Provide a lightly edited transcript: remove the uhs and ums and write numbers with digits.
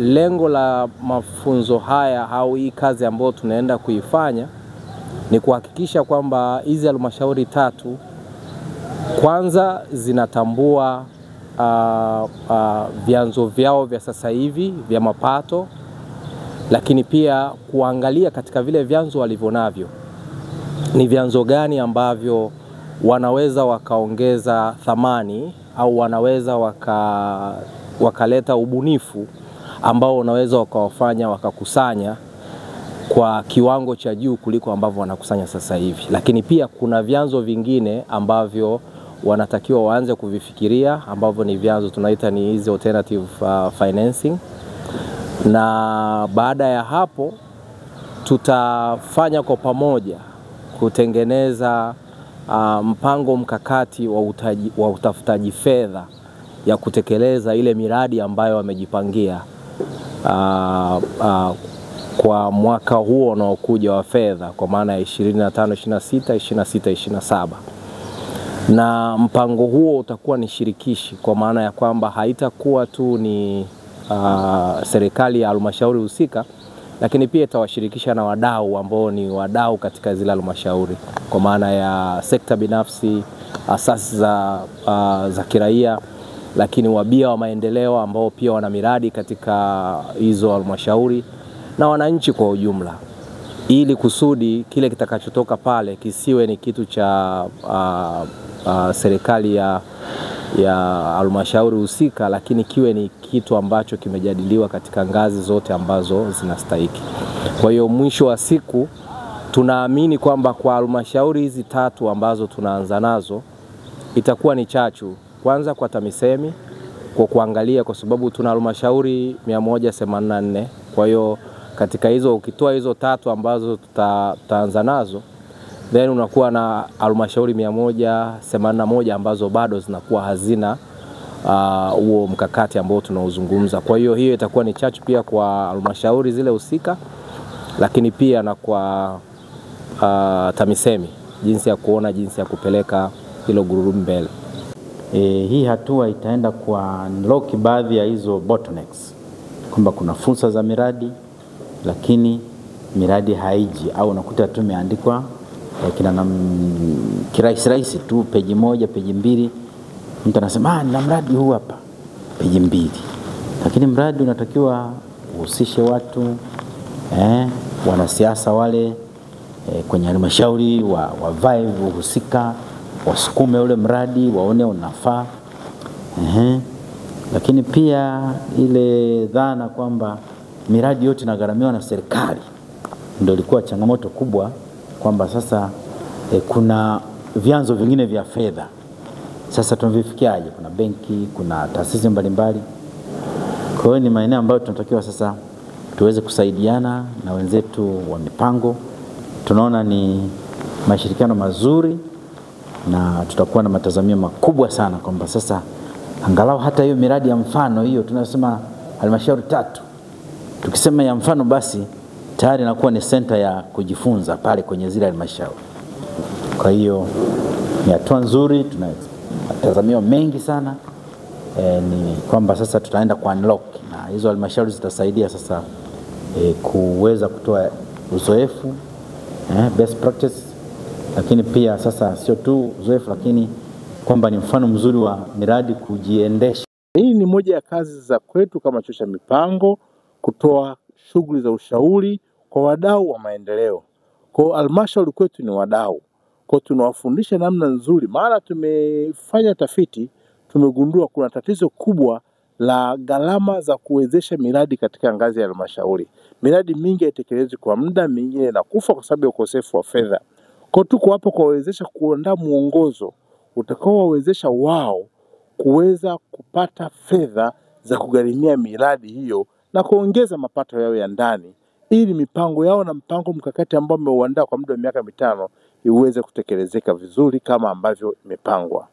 lengo la mafunzo haya au hii kazi ambayo tunaenda kuifanya ni kuhakikisha kwamba hizi halmashauri tatu kwanza zinatambua vyanzo vyao vya sasa hivi vya mapato, lakini pia kuangalia katika vile vyanzo walivyonavyo ni vyanzo gani ambavyo wanaweza wakaongeza thamani au wanaweza wakaleta ubunifu ambao wanaweza wakawafanya wakakusanya kwa kiwango cha juu kuliko ambavyo wanakusanya sasa hivi. Lakini pia kuna vyanzo vingine ambavyo wanatakiwa waanze kuvifikiria ambavyo ni vyanzo tunaita ni hizi alternative financing. Na baada ya hapo tutafanya kwa pamoja kutengeneza mpango mkakati wa utafutaji fedha ya kutekeleza ile miradi ambayo wamejipangia kwa mwaka huo unaokuja wa fedha, kwa maana ya 25 26 26 27. Na mpango huo utakuwa ni shirikishi, kwa maana ya kwamba haitakuwa tu ni serikali ya halmashauri husika, lakini pia itawashirikisha na wadau ambao ni wadau katika zile halmashauri, kwa maana ya sekta binafsi, asasi za kiraia, lakini wabia wa maendeleo ambao pia wana miradi katika hizo halmashauri na wananchi kwa ujumla, ili kusudi kile kitakachotoka pale kisiwe ni kitu cha serikali ya halmashauri husika, lakini kiwe ni kitu ambacho kimejadiliwa katika ngazi zote ambazo zinastahiki. Kwa hiyo mwisho wa siku tunaamini kwamba kwa halmashauri hizi tatu ambazo tunaanza nazo itakuwa ni chachu kwanza kwa TAMISEMI kwa kuangalia, kwa sababu tuna halmashauri 184. Kwa hiyo katika hizo ukitoa hizo tatu ambazo tutaanza nazo, then unakuwa na halmashauri 181 ambazo bado zinakuwa hazina huo mkakati ambao tunauzungumza. Kwa hiyo hiyo itakuwa ni chachu pia kwa halmashauri zile husika, lakini pia na kwa TAMISEMI jinsi ya kuona jinsi ya kupeleka hilo gurudumu mbele. Hii hatua itaenda kwa unlock baadhi ya hizo bottlenecks, kwamba kuna fursa za miradi lakini miradi haiji, au unakuta tu imeandikwa kirahisi rahisi tu, peji moja peji mbili, mtu anasema nina mradi huu hapa peji mbili, lakini mradi unatakiwa uhusishe watu, wanasiasa wale kwenye halmashauri wavae uhusika, wasukume ule mradi waone unafaa. Lakini pia ile dhana kwamba miradi yote inagharamiwa na serikali ndio ilikuwa changamoto kubwa, kwamba sasa kuna vyanzo vingine vya fedha, sasa tunavifikiaje? Kuna benki, kuna taasisi mbalimbali. Kwa hiyo ni maeneo ambayo tunatakiwa sasa tuweze kusaidiana na wenzetu wa mipango. Tunaona ni mashirikiano mazuri na tutakuwa na matazamio makubwa sana kwamba sasa angalau hata hiyo miradi ya mfano hiyo tunasema halmashauri tatu, tukisema ya mfano basi tayari inakuwa ni center ya kujifunza pale kwenye zile halmashauri. Kwa hiyo ni hatua nzuri, tuna matazamio mengi sana. Ni kwamba sasa tutaenda kwa unlock na hizo halmashauri zitasaidia sasa kuweza kutoa uzoefu, best practice, lakini pia sasa sio tu uzoefu lakini kwamba ni mfano mzuri wa miradi kujiendesha. Hii ni moja ya kazi za kwetu kama chuo cha mipango, kutoa shughuli za ushauri kwa wadau wa maendeleo. Kwa halmashauri kwetu ni wadau. Kwa tunawafundisha namna nzuri, maana tumefanya tafiti, tumegundua kuna tatizo kubwa la gharama za kuwezesha miradi katika ngazi ya halmashauri. Miradi mingi haitekelezwi kwa muda, mingine inakufa kwa sababu ya ukosefu wa fedha. Kwa tuko hapo kuwawezesha kuandaa mwongozo utakaowawezesha wao kuweza kupata fedha za kugharimia miradi hiyo na kuongeza mapato yao ya ndani, ili mipango yao na mpango mkakati ambao wameuandaa kwa muda wa miaka 5 iweze kutekelezeka vizuri kama ambavyo imepangwa.